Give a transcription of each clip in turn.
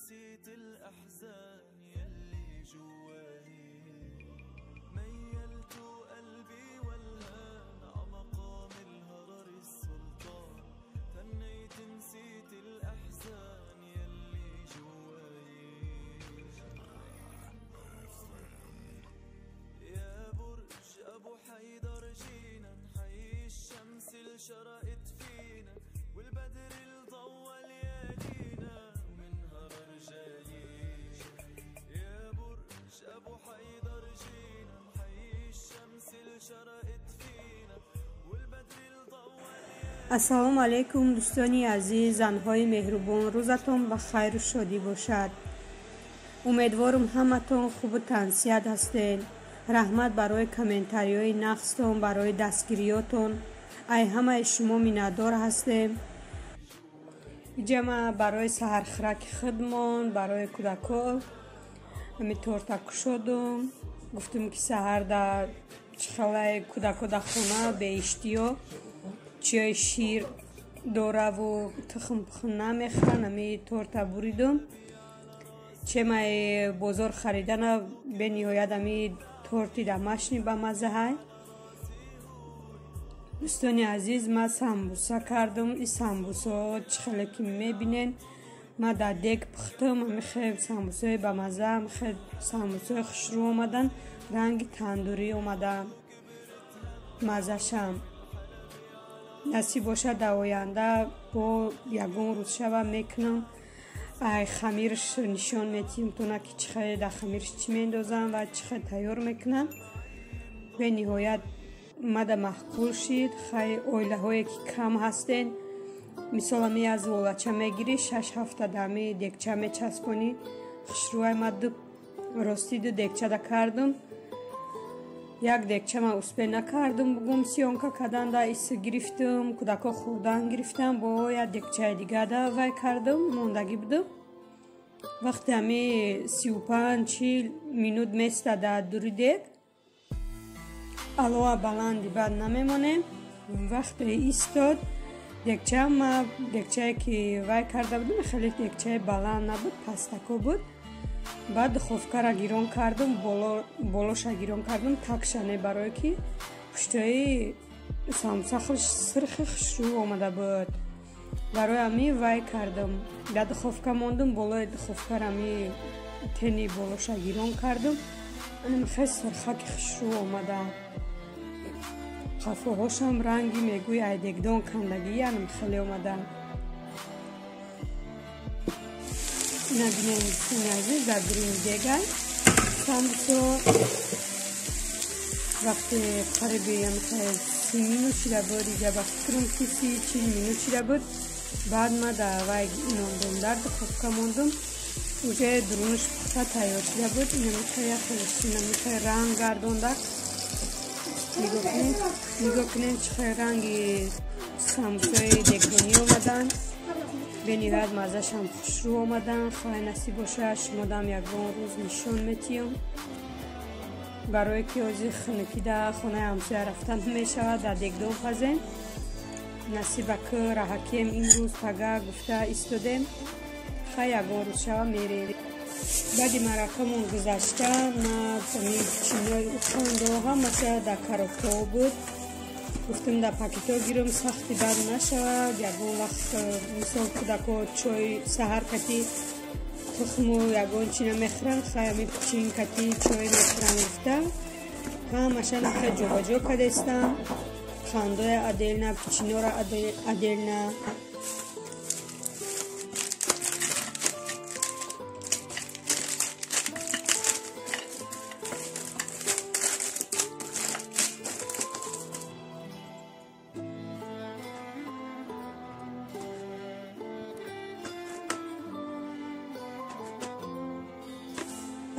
نسيت الأحزان يلي جواني ميلت قلبي والهان عمقام الهرر السلطان ثنيت نسيت الأحزان يلي جواي يا برج أبو حيدر جينا نحيي الشمس اللي شرقت فينا والبدر اللي ضوى ليالينا ومن هرر جايين يا برج أبو حيدر جينا نحيي الشمس اللي شرقت فينا والبدر اللي ضوى ليالينا. Ассалому алайкум, дӯстони азиз, занҳои меҳрубон, рӯзатон ба хайру шодӣ бошад. Умедворам ҳаматон хубу тансиҳат ҳастед. Раҳмат барои комментариҳои нағзтон, барои дастгириётон. Ай ҳамаи шумо миннатдор ҳастем. Иҷа ма барои саҳархӯраки худмон, барои кӯдако ҳами торта кушодум. Гуфтум ки саҳар дар чихелаи кӯдако дар хона беиштиҳо чиёи шир дораву тухм пухм намехӯранд, ҳами торта буридум. Чемаи бозор харидана бениҳоят ҳами торти домашний ба маззаҳай. Дӯстони азиз, ман самбуса кардам. Ин самбусаҳо чӣ хеле ки мебинен, ман дар дег пухтам. Ҳами хел самбусаҳои бамазза, ҳами хел самбусаҳои хушрӯ омадан, ранги тандурӣ омада, маззашам. Насиб бошад, дар оянда бо ягон рӯз шава мекунам. Ай хамирш нишон метиҳем тона ки чӣ хел дар хамирш чӣ мендозам ва чӣ хел тайёр мекунам. Бениҳоят мада маъқул шид. Хай оилаҳое ки кам ҳастен, мисол ами аз волача мегирӣ, 6-7 дар ами дегча мечаспонӣ. Хушрӯай ма рости ду дегчада кардум. Як дегча ман успе накардум, бугум съёмка кардан да ис гирифтум, кӯдако хӯрдан гирифтам, бо як дегчаи дигада вай кардум, мондагӣ будум. Вақте ами 35-40 минут места дар дури дег, алова баланди баъд намемонем. Вақте истод дегча, ма дегчае ки вай карда будум, хеле дегчаи баланд набуд, пастако буд. Баъд духовкара гирон кардум, болоша гирон кардум, такша не, барое ки пуштои самбуса сирхи хушрӯ омада буд. Барои ҳами вай кардум, дар духовка мондум, болои духовкара ами тени болоша гирон кардум. Хел сирхаки хушрӯ омада. Қафоҳошам ранги мегӯи айдегдон кандагӣ, янам хеле омада. Ина бинем, дӯстони азиз, дар дуруни дегай самбусо вақте қариби 30 минут шида буд, иҷа ба фикрам ки 30-40 минут шида буд. Баъд ма дар вай мондум, дар духовка мондум, уже дурунаш пухта тайёр шида буд. Инамихел ранг гардонда. Нигоҳ кунед, чӣ хел ранги самбусаи дегдонӣ омаданд. Бениҳоят маззашам хушрӯ омадан. Хоҳай насиб бошад, шумодам ягон рӯз нишон метиҳам. Барое ки ҳозир хунукӣ дар хонаи ҳамсоя рафтан намешавад, дар дегдон пазем. Насиба ки раҳакем имрӯз пага гуфта истодем. Хай ягон рӯз шава мерем. Баъди маъракамон гузашта, ма чинои ухондо ҳамаша дар коробкаҳо буд. Гуфтам дар пакетҳо гирам, сахти бад нашавад. Ягон вақт мисол кӯдако чой саҳар кати тухму ягон чи намехӯранд, хай ами чин кати чой мехӯранд гуфта. Ҳамаша нахе ҷобаҷо кардестам. Қандоя отдельно, печеньора отдельно.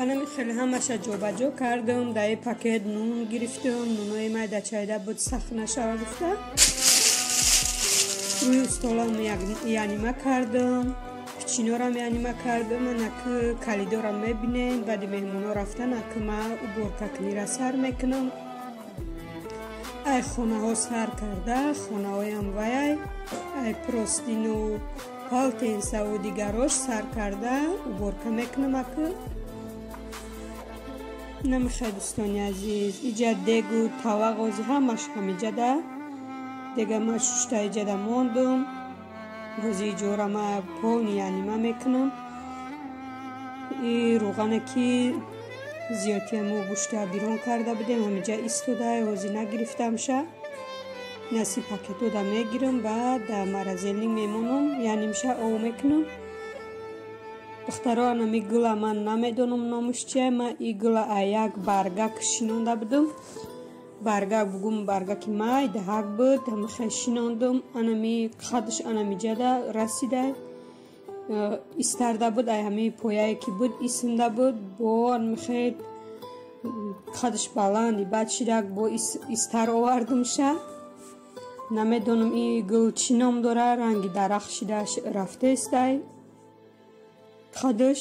Анами хеле ҳамаша ҷобаҷо кардам. Дар ин пакет нун гирифтам. Нунои майда чайда буд, сахт нашава гуфта. Рӯи столам янима кардам, печеньорам янима кардам. Анаки калидорам мебинем. Баъди меҳмонҳо рафтан, аки ма уборкакунира сар мекунам. Ай хонаҳо сар карда, хонаҳоям ваяй, ай простину Полотенцаву дигарош сар карда уборка мекунам аку. Намехай дӯстони азиз, иҷа дегу тава ғози ҳамаш ҳамиҷада. Дега ма шушта иҷада мондум. Ғози иҷора ма полни янима мекунам. И рӯғане ки зиёдтиамо гӯшта бирон карда будем, ҳамиҷа истода, ҳозир нагирифтамша. Наси пакетода мегирам, баъд дар морозильник мемонам, яънимша ов мекунам. Духтаро, анами гула ман намедонам номаш чия, ман и гула як баргак шинонда будум. Баргак бугум, баргаки майдаҳак буд, ҳамихе шинондум. Анами қадш анамиҷада расида истарда буд, ай ҳами пояе ки буд исинда буд, бо анамихе қадш баланди баъд шидак бо истар овардумша. Намедонам и гул чӣ ном дора, ранги дарахт шида рафтаестай қадш.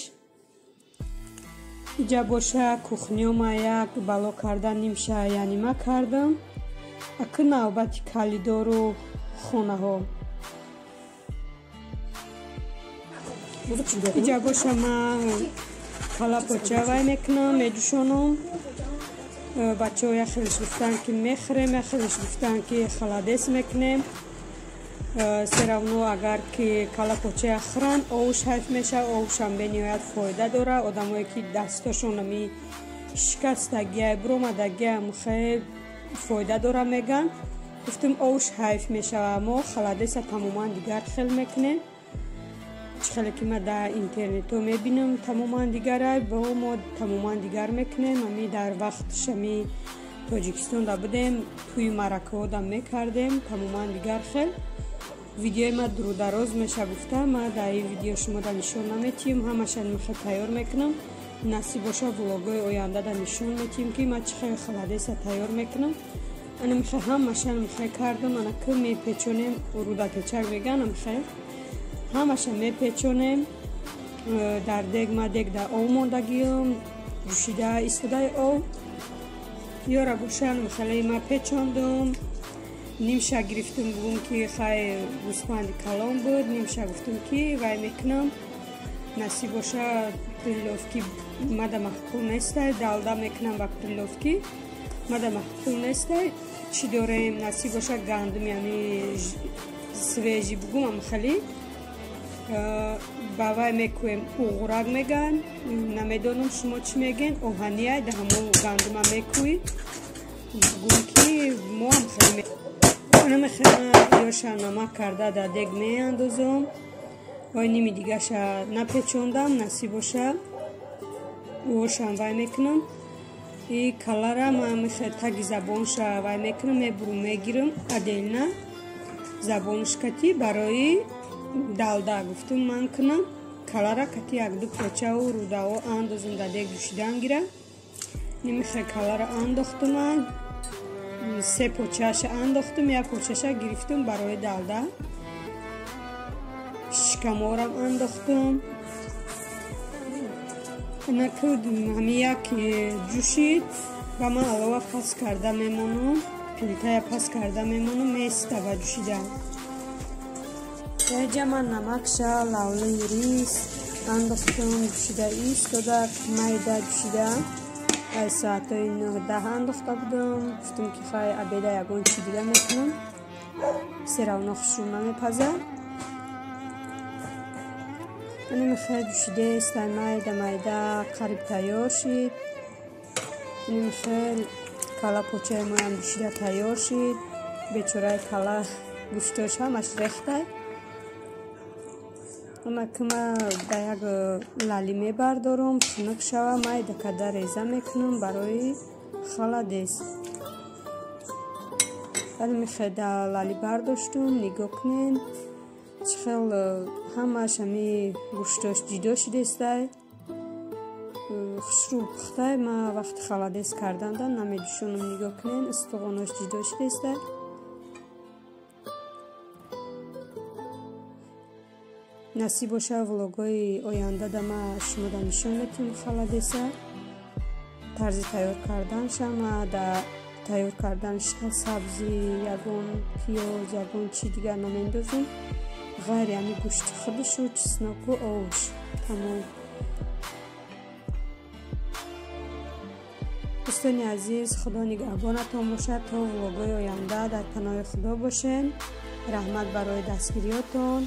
Иҷа боша кухнёма як бало карда нимша янима кардам. Аку навбати калидору хонаҳо. Иҷа боша ман калапоча вай мекунам, меҷӯшонам. Бачаҳо як хелеш гуфтанд ки мехӯрем, як хелеш гуфтанд ки халадес мекунем. Все равно агар ки калапочая хӯранд, овуш ҳайф мешавад, овушам бениҳоят фоида дорад. Одамое ки дастошон ами шикастагиай, буромадагиам хеле фоида дора мегӯянд. Гуфтем овуш ҳайф мешавад, мо халадеса тамоман дигар хел мекунем. Чӣ хеле ки ман дар интернетҳо мебинам тамоман дигарай, бо мо тамоман дигар мекунем. Ами дар вақтш ами Тоҷикистонда будем, тӯи маъракаҳода мекардем, тамоман дигар хел. Видеои ма дурудароз меша гуфта, ма дар ин видео шумода нишон наметиҳам, ҳамаша мехе тайёр мекунам. Насиб боша влогҳои ояндада нишон метиҳем ки ма чӣ хел халадеса тайёр мекунам. Ана мехе ҳамаша мехе кардам, ана ки мепечонем, рудапечак мегӯянд, мехе ҳамаша мепечонем. Дар дег ма дег дар ов мондагиам, ҷӯшида истодаи ов. Ёра бошан мехелаи ма печондум. Нимша гирифтум, бугум ки хай гӯспанди калон буд, нимша гуфтум ки вай мекунам. Насиб боша приловки мада маъқул нестай, далда мекунам ба приловки мада маъқул нестай. Чӣ дорем, насиб боша гандум, яъни свежий бугум амхали ба вай мекӯем, уғурак мегӯянд, намедонам шумо чӣ мегӯен, оҳанияй да ҳамо гандума мекӯӣ. Бугум ки мо ҳам хеле намехема ёша намак карда дар дег меандозам. Ой ними дигаша напечондам, насиб боша ошам вай мекунам. И калара ма мехе таги забонша вай мекунам, мебурум мегирам отдельно забоншкати барои далда гуфтум ман кунам. Калара кати якду почаву рудао андозам дар дег ҷӯшидан гира. Нимехе калара андохтума, се почаша андохтум, як почаша гирифтум барои далда. Шикаморам андохтум. Анаку ҳами як ҷӯшид ба ман алова пас карда мемонам, плитая пас карда мемонам, места ба ҷӯшида. Даҷа ман намакша, лавлаи рис андохтум, ҷӯшида истода, майда ҷӯшида. Ай соатҳои 9-10 андохта будам. Гуфтум ки хай обеда ягон чи дига мекунам, все равно хушрӯ намепазад. Ани мехе ҷӯшидест, ай майда майда қариб тайёр шид. Ани мехе кала почаи моям ҷӯшида тайёр шид. Бечораи кала гӯштош ҳамаш рехтай. Ама да як лали мебардорам, хунук шава, майда када реза мекунам барои халадес. Баъд мехе да лали бардоштум, нигоҳ кунен чӣ хел ҳамаш ҳами гӯштош ҷидо шидестай, хушрӯ пухтай. Ма вақти халадес карданда намеҷӯшонам, нигоҳ кунен устухонош ҷидо шидестай. Насиб боша влогҳои оянда да ма шумода нишон метиҳам халадеса, тарзи тайёр карданша. Ма да тайёр карданша сабзӣ, ягон пиёз, ягон чи дигар намендозам. Ғайри ҳами гӯшти худушу чесноку овш. Тамом. Дӯстони азиз, худо нигаҳбонатон бошад. То влогҳои оянда дар паноҳи худо бошен. Раҳмат барои дастгириётон.